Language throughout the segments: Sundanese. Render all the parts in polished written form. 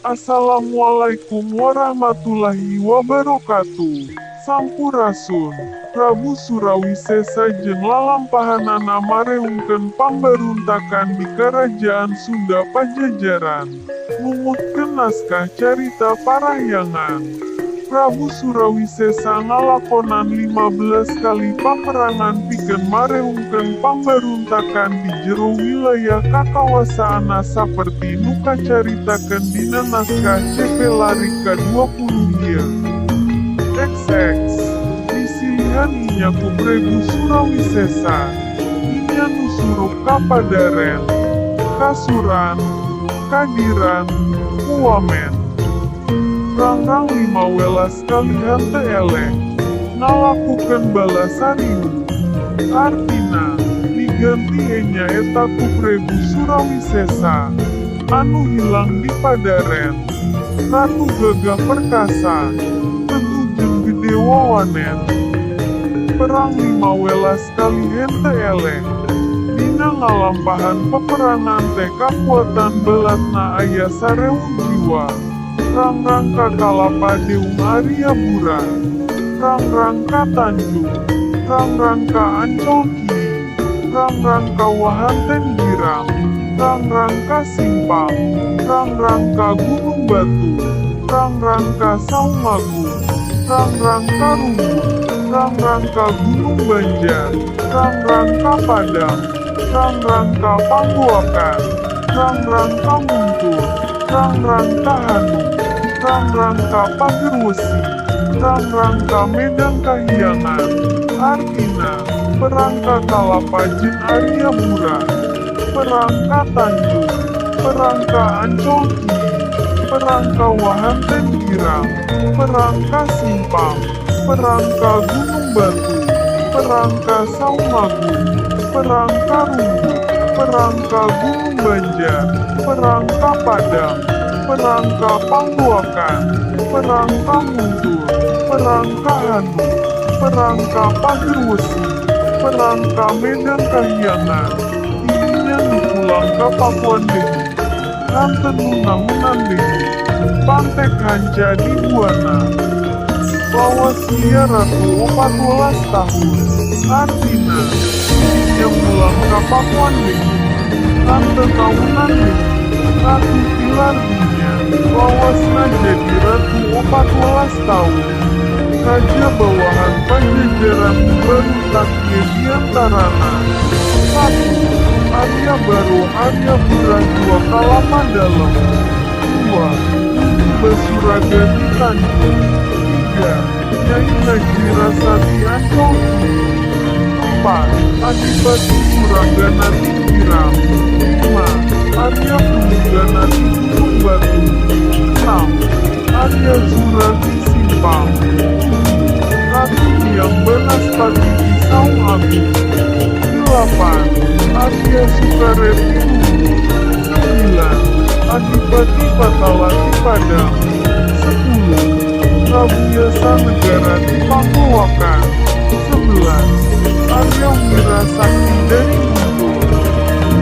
Assalamualaikum warahmatullahi wabarakatuh. Sampurasun. Prabu Surawisesa jeung lalampahanana mareungkeun pambaruntakan di Kerajaan Sunda Pajajaran. Numutkeun naskah Carita Parahyangan. Prabu Surawisesa ngalakonan 15 kali paperangan pikeun mareungkeun pambaruntakan di jero wilayah kakawasaanna saperti nu kacaritakeun dina naskah CP Larik ka-20 ieu. XX Disilihan inya ku Prebu Surawisesa. Inya nu surup ka Padaren, Kasuran, Kadiran, Kuwamen. Rangrang 15 kalihan teu eleh ngalakukeun balasariu. Artina, diganti nyaeta ku Prebu Surawisesa anu hilang di Padaren. Ratu gagah perkasa, teguh jeung gede wawanen. Perang 15 kalihen teu eleh. Dina ngalampahan peperangan teh kakuatan belatna aya 1000 jiwa. Rangrang ka Kalapa Deung Arya Bura, Rangrang ka Tanjung, Rangrang ka Ancol Kii, Rangrang ka Wahanten Girang, Rangrang ka Simpang, Rangrang ka Gunung Batu, Rangrang ka Saumagung, Rangrang ka Runggut, Rangrang ka Gunung Banjar, Rangrang ka Padang, Rangrang ka Panggoakan, Rangrang ka Muntur, Rangrang ka Hanung, Rangrang ka Pagerwesi, Rangrang ka Medang Kahyangan. Artina, perang ka Kalapa jeung Arya Bura, perang ka Tanjung, perang ka Ancol Kii, perang ka Wahanten Girang, perang ka Simpang, perang ka Gunung Batu, perang ka Saumagung, perang ka Runggut, perang ka Gunung Banjar, perang ka Padang, perang ka Panggoakan, perang ka Muntur, perang ka Hanung, perang ka Pagerwesi, perang ka Medang Kahyangan. Inya nu pulang ka Pakuan deui. Henteu nu nahunan deui. Pantek hanca di buana. Lawas lia ratu 14 tahun. Artina, inya pulang ka Pakuan deui. Henteu tahunan deui. Ratu tilar dunya. Lawasna jadi ratu 14 tahun. Raja bawahan Pajajaran berontak diantarana. 1. Arya Baru Arya Bura dua Kalapa Dalem. 2. Basuraga di Tanjung. 3. Nyai Ngaji Rasa di Ancol. 4. Adipati Suragana di Girang. 5. Arya Pulunggana di Gunung Batu. 6. Arya Zura di Simpang. 7. Ratu Hyang Banaspati di Saung Agung. 8. Arya Sukareti Runggut. 9. Adipati Patala di Padang. 10. Prabu Yasa Negara di Panggoakan. 11. Arya Wira Sakti dari Muntur.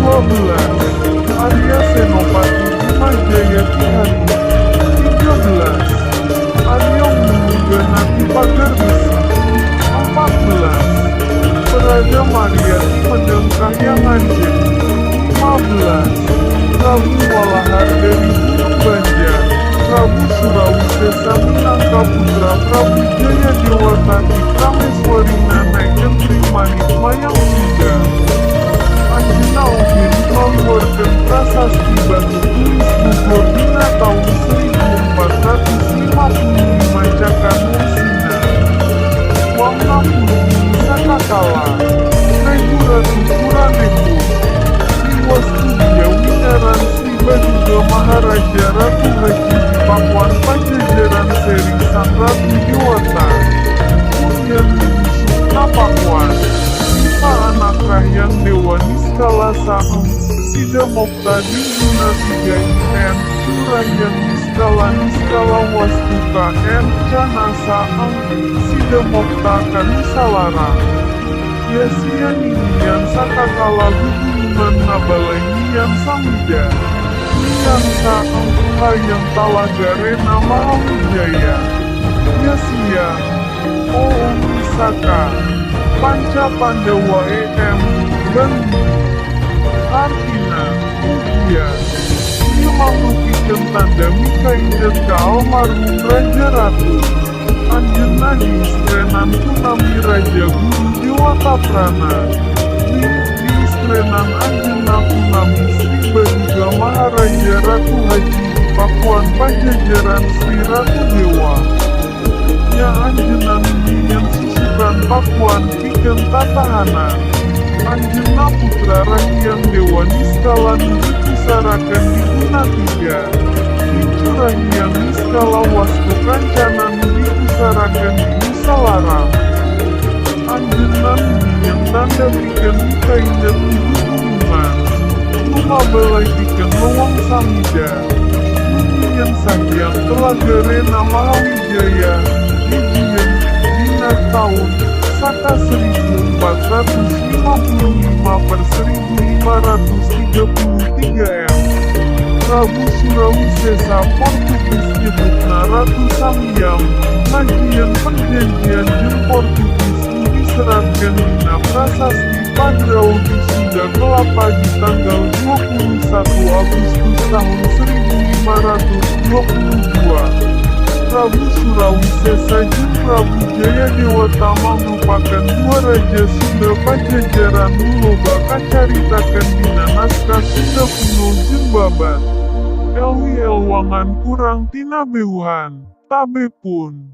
12. Arya Senopati Bimajaya di Hanung. 13. Arya Wulunggana di Pagar Besi. 14. Peraja Maria di Medang Kahyangan 15. Prabu Walahar dari Gunung Banjar. Prabu Surawisesa minangka putra Prabu Jaya Dewata di Prameswarina Nyai Kentring Manik Mayang Sunda. Anjeunna oge nu ngaluarkeun prasasti Batu Tulis Bogor dina taun 1455 Caka Nursina. Wangna puluh sakakala. Regu Ratu Kuranehur. Sri Wastu Dia Winaran Sri Baduga Maharaja Ratu Haji di Pakuan Pajajaran Seri Sang Ratu Dewata. Kemudian menyusup ka Pakuan. Lima anak Rahyang Dewa Niskala Saeng, Sida Mokta Dingguna 3 IN, Curahyang Niskala Niskala Wastuka N, Cana Saeng, Sida Mokta Kanusalarang. Yasia ninian sakakala gugunungan ngabalai nyian samida. Triangsa Empu Hayang Talaga Rena Mahawijaya. Yasia Oom Isaka Panca Pandawa EM Bandi. Artina Ugia Ieu mangrupikeun tanda mikaindet ka almarhum Raja Ratu. Anjeunna diistrenan ku nami Raja Guru Dewata Prana. Diistrenan anjeunna ku nami Sri Baduga Maharaja Ratu Haji di Pakuan Pajajaran Sri Ratu Dewa. Nya anjeunna nu nyieun Susukan Pakuan pikeun tatahanan. Anjeunna putra Rahiyang Dewa Niskala nu dipusarakeun di Gunatiga. Incu Rahiyang Niskala Wastu Kancana nu dipusarakeun di Nusa Larang. Anjeunna nu nyieun tanda pikeun mikaindet di gunungan. Nu mabalay pikeun Leuweung Samida. Nu nyieun Sanghyang Telaga Rena Mahawijaya, dijieun dina taun Saka 1455 per 1533 M. Prabu Surawisesa, Portugis nyebutna Ratu Samiyam, ngajieun perjanjian jeung Portugis nu diseratkeun dina Prasasti Padrao di Sunda Kelapa di tanggal 21 Agustus tahun 1522. Prabu Surawisesa jeung Prabu Jayadewata mangrupakeun dua raja Sunda Pajajaran nu loba kacaritakeun dina naskah Sunda kuno jeung babad. Elwi elwangan kurang tinabeuhan. Tabe pun.